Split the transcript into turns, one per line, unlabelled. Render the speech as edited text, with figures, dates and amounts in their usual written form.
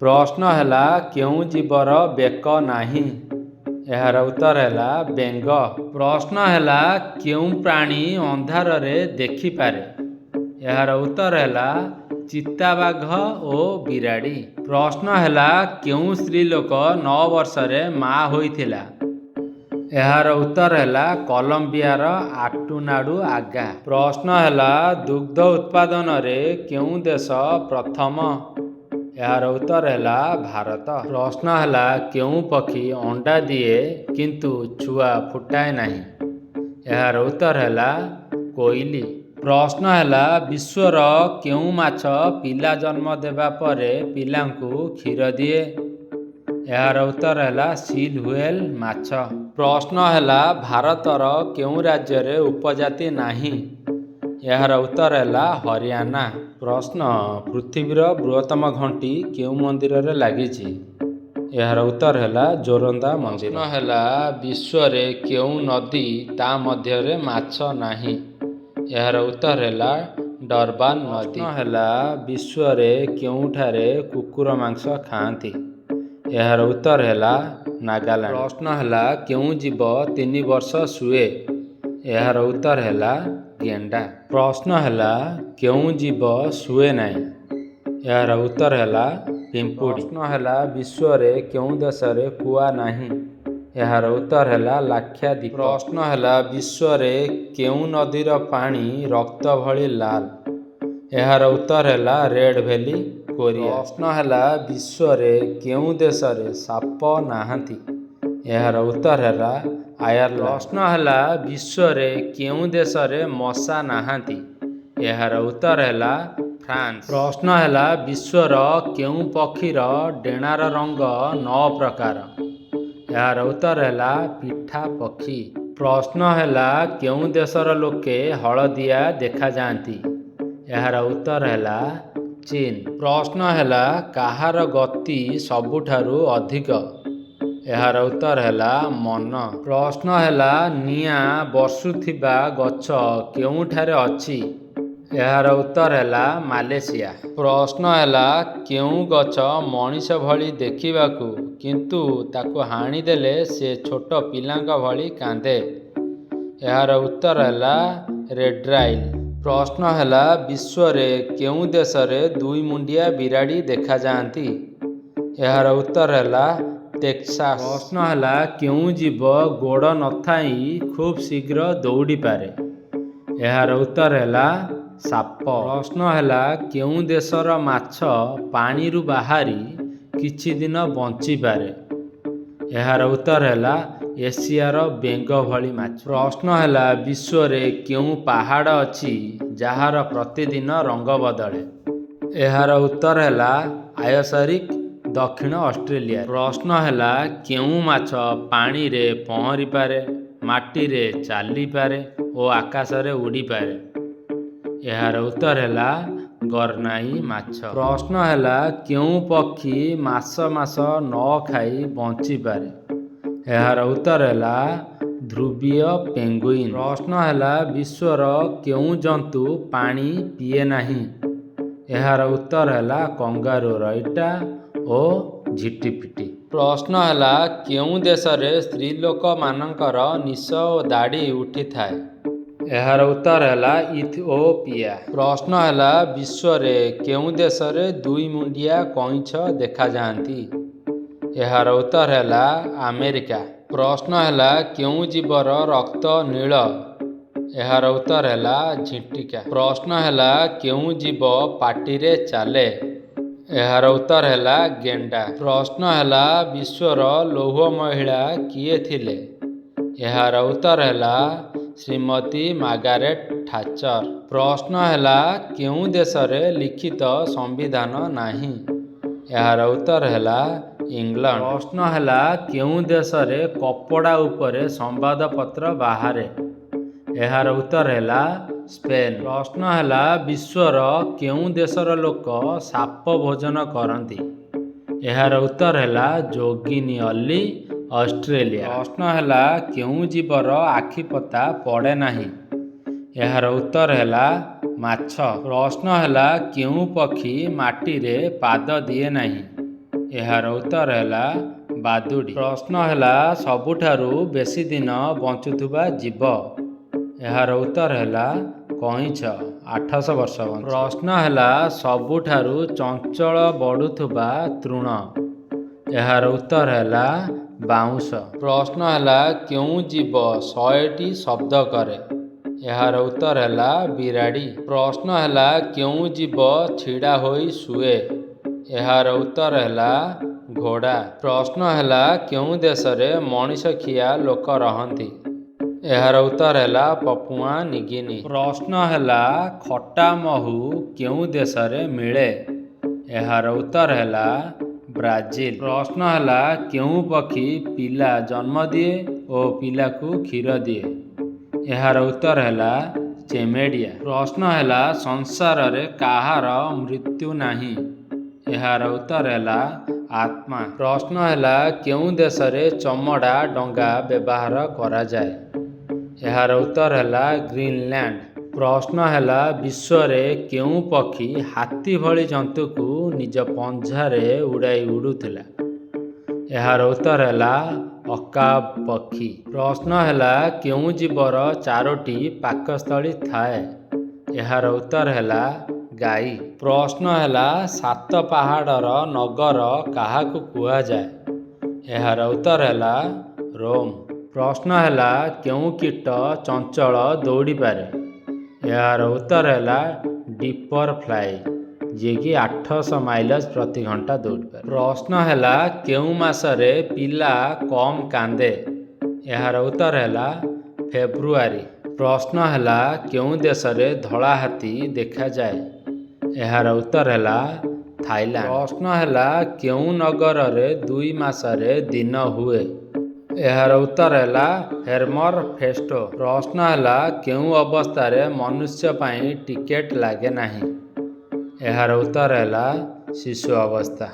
ପ୍ରଶ୍ନ ହେଲା, କେଉଁ ଜୀବର ବେକ ନାହିଁ? ଏହାର ଉତ୍ତର ହେଲା ବେଙ୍ଗ। ପ୍ରଶ୍ନ ହେଲା, କେଉଁ ପ୍ରାଣୀ ଅନ୍ଧାରରେ ଦେଖିପାରେ? ଏହାର ଉତ୍ତର ହେଲା ଚିତାବାଘ ଓ ବିରାଡ଼ି। ପ୍ରଶ୍ନ ହେଲା, କେଉଁ ସ୍ତ୍ରୀ ଲୋକ 9 ବର୍ଷରେ ମା ହୋଇଥିଲା? ଏହାର ଉତ୍ତର ହେଲା କଲମ୍ବିଆର ଆଟୁନାଡୁ ଆଗା। ପ୍ରଶ୍ନ ହେଲା, ଦୁଗ୍ଧ ଉତ୍ପାଦନରେ କେଉଁ ଦେଶ ପ୍ରଥମ? ଏହାର ଉତ୍ତର ହେଲା ଭାରତ। ପ୍ରଶ୍ନ ହେଲା, କେଉଁ ପକ୍ଷୀ ଅଣ୍ଡା ଦିଏ କିନ୍ତୁ ଛୁଆ ଫୁଟାଏ ନାହିଁ? ଏହାର ଉତ୍ତର ହେଲା କୋଇଲି। ପ୍ରଶ୍ନ ହେଲା, ବିଶ୍ୱର କେଉଁ ମାଛ ପିଲା ଜନ୍ମ ଦେବା ପରେ ପିଲାଙ୍କୁ କ୍ଷୀର ଦିଏ? ଏହାର ଉତ୍ତର ହେଲା ସିଲ୍ ହ୍ୱେଲ୍ ମାଛ। ପ୍ରଶ୍ନ ହେଲା, ଭାରତର କେଉଁ ରାଜ୍ୟରେ ଉପଜାତି ନାହିଁ? ଏହାର ଉତ୍ତର ହେଲା ହରିୟାଣା। ପ୍ରଶ୍ନ, ପୃଥିବୀର ବୃହତ୍ତମ ଘଣ୍ଟି କେଉଁ ମନ୍ଦିରରେ ଲାଗିଛି? ଏହାର ଉତ୍ତର ହେଲା ଜୋରନ୍ଦା ମନ୍ଦିର। ପ୍ରଶ୍ନ ହେଲା, ବିଶ୍ୱରେ କେଉଁ ନଦୀ ତା ମଧ୍ୟରେ ମାଛ ନାହିଁ? ଏହାର ଉତ୍ତର ହେଲା ଡରବାନ ନଦୀ। ପ୍ରଶ୍ନ ହେଲା, ବିଶ୍ୱରେ କେଉଁଠାରେ କୁକୁର ମାଂସ ଖାଆନ୍ତି? ଏହାର ଉତ୍ତର ହେଲା ନାଗାଲାଣ୍ଡ। ପ୍ରଶ୍ନ ହେଲା, କେଉଁ ଜୀବ 3 ବର୍ଷ ଶୁଏ? ଏହାର ଉତ୍ତର ହେଲା ଗେଣ୍ଡା। ପ୍ରଶ୍ନ ହେଲା, କେଉଁ ଜୀବ ଶୁଏ ନାହିଁ? ଏହାର ଉତ୍ତର ହେଲା ପିମ୍ପୁଡ଼ି। ପ୍ରଶ୍ନ ହେଲା, ବିଶ୍ୱରେ କେଉଁ ଦେଶରେ କୁଆ ନାହିଁ? ଏହାର ଉତ୍ତର ହେଲା ଲାକ୍ଷାଦ୍ୱୀପ। ପ୍ରଶ୍ନ ହେଲା, ବିଶ୍ୱରେ କେଉଁ ନଦୀର ପାଣି ରକ୍ତ ଭଳି ଲାଲ? ଏହାର ଉତ୍ତର ହେଲା ରେଡ୍ ଭ୍ୟାଲି, କୋରିଆ। ପ୍ରଶ୍ନ ହେଲା, ବିଶ୍ୱରେ କେଉଁ ଦେଶରେ ସାପ ନାହାନ୍ତି? ଏହାର ଉତ୍ତର ହେଲା ଆୟାରଲାଣ୍ଡ। ପ୍ରଶ୍ନ ହେଲା, ବିଶ୍ୱରେ କେଉଁ ଦେଶରେ ମଶା ନାହାନ୍ତି? ଏହାର ଉତ୍ତର ହେଲା ଫ୍ରାନ୍ସ। ପ୍ରଶ୍ନ ହେଲା, ବିଶ୍ୱର କେଉଁ ପକ୍ଷୀର ଡେଣାର ରଙ୍ଗ ନଅ ପ୍ରକାର? ଏହାର ଉତ୍ତର ହେଲା ପିଠା ପକ୍ଷୀ। ପ୍ରଶ୍ନ ହେଲା, କେଉଁ ଦେଶର ଲୋକେ ହଳଦିଆ ଦେଖାଯାଆନ୍ତି? ଏହାର ଉତ୍ତର ହେଲା ଚୀନ। ପ୍ରଶ୍ନ ହେଲା, କାହାର ଗତି ସବୁଠାରୁ ଅଧିକ? ଏହାର ଉତ୍ତର ହେଲା ମନ। ପ୍ରଶ୍ନ ହେଲା, ନିଆଁ ବର୍ଷୁଥିବା ଗଛ କେଉଁଠାରେ ଅଛି? ଏହାର ଉତ୍ତର ହେଲା ମାଲେସିଆ। ପ୍ରଶ୍ନ ହେଲା, କେଉଁ ଗଛ ମଣିଷ ଭଳି ଦେଖିବାକୁ କିନ୍ତୁ ତାକୁ ହାଣିଦେଲେ ସେ ଛୋଟ ପିଲାଙ୍କ ଭଳି କାନ୍ଦେ? ଏହାର ଉତ୍ତର ହେଲା ରେଡାଇଲ୍। ପ୍ରଶ୍ନ ହେଲା, ବିଶ୍ୱରେ କେଉଁ ଦେଶରେ ଦୁଇ ମୁଣ୍ଡିଆ ବିରାଡ଼ି ଦେଖାଯାଆନ୍ତି? ଏହାର ଉତ୍ତର ହେଲା ଟେକ୍ସାସ। ପ୍ରଶ୍ନ ହେଲା, କେଉଁ ଜୀବ ଗୋଡ଼ ନଥାଇ ଖୁବ୍ ଶୀଘ୍ର ଦୌଡ଼ିପାରେ? ଏହାର ଉତ୍ତର ହେଲା ସାପ। ପ୍ରଶ୍ନ ହେଲା, କେଉଁ ଦେଶର ମାଛ ପାଣିରୁ ବାହାରି କିଛି ଦିନ ବଞ୍ଚିପାରେ? ଏହାର ଉତ୍ତର ହେଲା ଏସିଆର ବେଙ୍ଗ ଭଳି ମାଛ। ପ୍ରଶ୍ନ ହେଲା, ବିଶ୍ୱରେ କେଉଁ ପାହାଡ଼ ଅଛି ଯାହାର ପ୍ରତିଦିନ ରଙ୍ଗ ବଦଳେ? ଏହାର ଉତ୍ତର ହେଲା ଆୟର୍ସ ରକ୍, ଦକ୍ଷିଣ ଅଷ୍ଟ୍ରେଲିଆ। ପ୍ରଶ୍ନ ହେଲା, କେଉଁ ମାଛ ପାଣିରେ ପହଁରିପାରେ, ମାଟିରେ ଚାଲିପାରେ ଓ ଆକାଶରେ ଉଡ଼ିପାରେ? ଏହାର ଉତ୍ତର ହେଲା ଗରନାଇ ମାଛ। ପ୍ରଶ୍ନ ହେଲା, କେଉଁ ପକ୍ଷୀ ମାସ ମାସ ନ ଖାଇ ବଞ୍ଚିପାରେ? ଏହାର ଉତ୍ତର ହେଲା ଧ୍ରୁବୀୟ ପେଙ୍ଗୁଇନ୍। ପ୍ରଶ୍ନ ହେଲା, ବିଶ୍ୱର କେଉଁ ଜନ୍ତୁ ପାଣି ପିଏ ନାହିଁ? ଏହାର ଉତ୍ତର ହେଲା କଙ୍ଗାରୁ, ରଇଟା ଓ ଝିଟିପିଟି। ପ୍ରଶ୍ନ ହେଲା, କେଉଁ ଦେଶରେ ସ୍ତ୍ରୀଲୋକମାନଙ୍କର ନିଶ ଓ ଦାଢ଼ି ଉଠିଥାଏ? ଏହାର ଉତ୍ତର ହେଲା ଇଥିଓପିଆ। ପ୍ରଶ୍ନ ହେଲା, ବିଶ୍ୱରେ କେଉଁ ଦେଶରେ ଦୁଇ ମୁଣ୍ଡିଆ କଇଁଛ ଦେଖାଯାଆନ୍ତି? ଏହାର ଉତ୍ତର ହେଲା ଆମେରିକା। ପ୍ରଶ୍ନ ହେଲା, କେଉଁ ଜୀବର ରକ୍ତ ନୀଳ? ଏହାର ଉତ୍ତର ହେଲା ଝିଣ୍ଟିକା। ପ୍ରଶ୍ନ ହେଲା, କେଉଁ ଜୀବ ପାଟିରେ ଚାଲେ? ଏହାର ଉତ୍ତର ହେଲା ଗେଣ୍ଡା। ପ୍ରଶ୍ନ ହେଲା, ବିଶ୍ୱର ଲୌହ ମହିଳା କିଏ ଥିଲେ? ଏହାର ଉତ୍ତର ହେଲା ଶ୍ରୀମତୀ ମାର୍ଗାରେଟ ଥାଚର। ପ୍ରଶ୍ନ ହେଲା, କେଉଁ ଦେଶରେ ଲିଖିତ ସମ୍ବିଧାନ ନାହିଁ? ଏହାର ଉତ୍ତର ହେଲା ଇଂଲଣ୍ଡ। ପ୍ରଶ୍ନ ହେଲା, କେଉଁ ଦେଶରେ କପଡ଼ା ଉପରେ ସମ୍ବାଦପତ୍ର ବାହାରେ? ଏହାର ଉତ୍ତର ହେଲା ସ୍ପେନ୍। ପ୍ରଶ୍ନ ହେଲା, ବିଶ୍ୱର କେଉଁ ଦେଶର ଲୋକ ସାପ ଭୋଜନ କରନ୍ତି? ଏହାର ଉତ୍ତର ହେଲା ଯୋଗିନୀ ଅଲି, ଅଷ୍ଟ୍ରେଲିଆ। ପ୍ରଶ୍ନ ହେଲା, କେଉଁ ଜୀବର ଆଖିପତା ପଡ଼େ ନାହିଁ? ଏହାର ଉତ୍ତର ହେଲା ମାଛ। ପ୍ରଶ୍ନ ହେଲା, କେଉଁ ପକ୍ଷୀ ମାଟିରେ ପାଦ ଦିଏ ନାହିଁ? ଏହାର ଉତ୍ତର ହେଲା ବାଦୁଡ଼ି। ପ୍ରଶ୍ନ ହେଲା, ସବୁଠାରୁ ବେଶୀ ଦିନ ବଞ୍ଚୁଥିବା ଜୀବ? ଏହାର ଉତ୍ତର ହେଲା କଇଁଛ, 800 ବର୍ଷ ବଞ୍ଚେ। ପ୍ରଶ୍ନ ହେଲା, ସବୁଠାରୁ ଚଞ୍ଚଳ ବଢ଼ୁଥିବା ତୃଣ? ଏହାର ଉତ୍ତର ହେଲା ବାଉଁଶ। ପ୍ରଶ୍ନ ହେଲା, କେଉଁ ଜୀବ 100ଟି ଶବ୍ଦ କରେ? ଏହାର ଉତ୍ତର ହେଲା ବିରାଡ଼ି। ପ୍ରଶ୍ନ ହେଲା, କେଉଁ ଜୀବ ଛିଡ଼ା ହୋଇ ଶୁଏ? ଏହାର ଉତ୍ତର ହେଲା ଘୋଡ଼ା। ପ୍ରଶ୍ନ ହେଲା, କେଉଁ ଦେଶରେ ମଣିଷଖିଆ ଲୋକ ରହନ୍ତି? ଏହାର ଉତ୍ତର ହେଲା ପପୁଆ ନ୍ୟୁଗିନି। ପ୍ରଶ୍ନ ହେଲା, ଖଟା ମହୁ କେଉଁ ଦେଶରେ ମିଳେ? ଏହାର ଉତ୍ତର ହେଲା ବ୍ରାଜିଲ। ପ୍ରଶ୍ନ ହେଲା, କେଉଁ ପକ୍ଷୀ ପିଲା ଜନ୍ମ ଦିଏ ଓ ପିଲାକୁ କ୍ଷୀର ଦିଏ? ଏହାର ଉତ୍ତର ହେଲା ଚେମେଡ଼ିଆ। ପ୍ରଶ୍ନ ହେଲା, ସଂସାରରେ କାହାର ମୃତ୍ୟୁ ନାହିଁ? ଏହାର ଉତ୍ତର ହେଲା ଆତ୍ମା। ପ୍ରଶ୍ନ ହେଲା, କେଉଁ ଦେଶରେ ଚମଡ଼ା ଡଙ୍ଗା ବ୍ୟବହାର କରାଯାଏ? ଏହାର ଉତ୍ତର ହେଲା ଗ୍ରୀନଲ୍ୟାଣ୍ଡ। ପ୍ରଶ୍ନ ହେଲା, ବିଶ୍ୱରେ କେଉଁ ପକ୍ଷୀ ହାତୀ ଭଳି ଜନ୍ତୁକୁ ନିଜ ପଞ୍ଝାରେ ଉଡ଼ାଇ ଉଡ଼ୁଥିଲା? ଏହାର ଉତ୍ତର ହେଲା ଅକାବ ପକ୍ଷୀ। ପ୍ରଶ୍ନ ହେଲା, କେଉଁ ଜୀବର ଚାରୋଟି ପାକସ୍ଥଳୀ ଥାଏ? ଏହାର ଉତ୍ତର ହେଲା ଗାଈ। ପ୍ରଶ୍ନ ହେଲା, ସାତ ପାହାଡ଼ର ନଗର କାହାକୁ କୁହାଯାଏ? ଏହାର ଉତ୍ତର ହେଲା ରୋମ। ପ୍ରଶ୍ନ ହେଲା, କେଉଁ କୀଟ ଚଞ୍ଚଳ ଦୌଡ଼ିପାରେ? ଏହାର ଉତ୍ତର ହେଲା ଡିପର ଫ୍ଲାଇ, ଯିଏକି 800 ମାଇଲଜ ପ୍ରତି ଘଣ୍ଟା ଦୌଡ଼ିପାରେ। ପ୍ରଶ୍ନ ହେଲା, କେଉଁ ମାସରେ ପିଲା କମ୍ କାନ୍ଦେ? ଏହାର ଉତ୍ତର ହେଲା ଫେବୃଆରୀ। ପ୍ରଶ୍ନ ହେଲା, କେଉଁ ଦେଶରେ ଧଳା ହାତୀ ଦେଖାଯାଏ? ଏହାର ଉତ୍ତର ହେଲା ଥାଇଲାଣ୍ଡ। ପ୍ରଶ୍ନ ହେଲା, କେଉଁ ନଗରରେ 2 ମାସରେ ଦିନ ହୁଏ? ଏହାର ଉତ୍ତର ହେଲା ହେମର ଫେଷ୍ଟୋ। ପ୍ରଶ୍ନ ହେଲା, କେଉଁ ଅବସ୍ଥାରେ ମନୁଷ୍ୟ ପାଇଁ ଟିକେଟ ଲାଗେ ନାହିଁ? ଏହାର ଉତ୍ତର ହେଲା ଶିଶୁ ଅବସ୍ଥା।